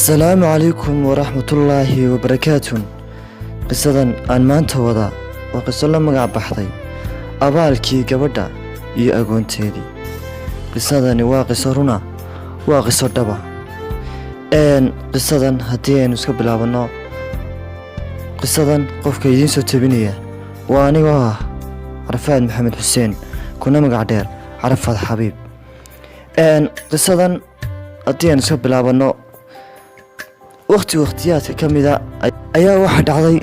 Asalaamu calaykum waraxmatullaahi wabarakaatun. Qisadan aan maanta wadaa waa qiso la magac baxday Abaalkii Gabadha iyo Agoonteedii. Qisadani waa qiso runa, waa qiso dhaba. Qisadan haddii aynu iska bilaabanno, qisadan qofka idiin soo tabinaya waa anigoo ah Carafaad Maxamed Xuseen, kuna magac dheer Carafaad Xabiib. Qisadan haddii aynu iska bilaabanno, wakhti wakhtiyaadka ka mida ayaa waxaa dhacday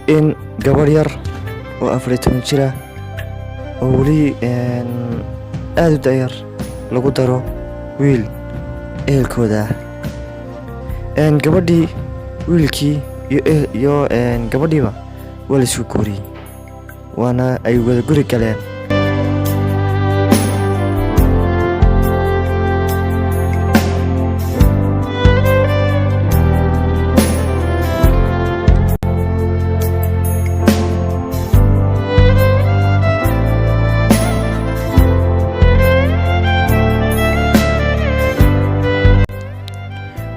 in gabadh yar oo 14 jira oo weli aada u da'yar lagu daro wiil ehelkooda ah. Gabadhii, wiilkii iyo gabadhiiba waa la isku guuriyey, waana ay wada guri galeen.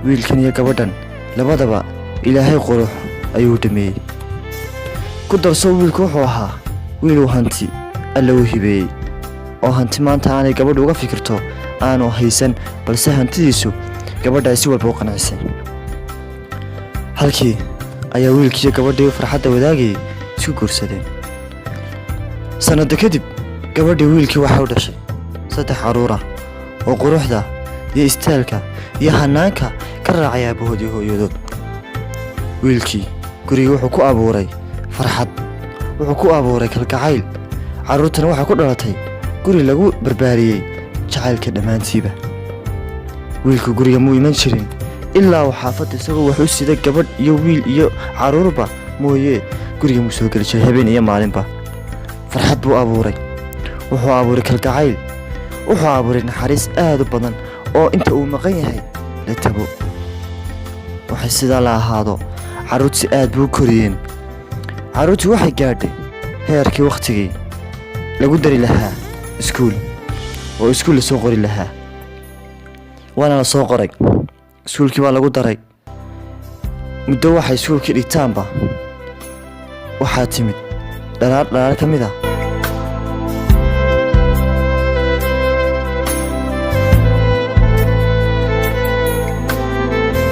Wiilkan iyo gabadhan labadaba Ilaahay qurux ayuu dhameeyey. Ku darso, wiilku wuxuu ahaa wiiluu hanti Alla u hibeeyey, oo hanti maanta aanay gabadhu uga fikirto aanu haysan, balse hantidiisu gabadha ay si walba u qancisay. Halkii ayaa wiilkiiyo gabadhii farxadda wadaagayay isku guursadeen. Sannado kadib, gabadhii wiilkii waxay u dhashay saddex carruur ah oo quruxda iyo istaalka iyo hanaanka ka raacay aabahood iyo hooyadood. Wiilkii gurigii wuxuu ku abuuray farxad, wuxuu ku abuuray kalgacayl. Carruurtana waxaa ku dhalatay guri lagu barbaariyey jacaylka dhammaantiiba. Wiilku guriga muu iman jirin ilaa uu xaafadda isagoo wax u sida gabadh iyo wiil iyo carruurba mooye. Guriga muu soo geli jiray habeen iyo maalinba. Farxad buu abuuray, wuxuu abuuray kalgacayl, wuxuu abuuray naxariis aad u badan oo inta uu maqan yahay la tago. Waxay sidaa la ahaado, carruurtii aad buu u koriyeen. Carruurtii waxay gaadhay heerkii wakhtigii lagu dari lahaa iskuul oo iskuul lasoo qori lahaa, waana la soo qoray. Iskuulkii baa lagu daray. Muddo waxay iskuulkii dhigtaanba, waxaa timid dhalaar dhalaar ka mid a.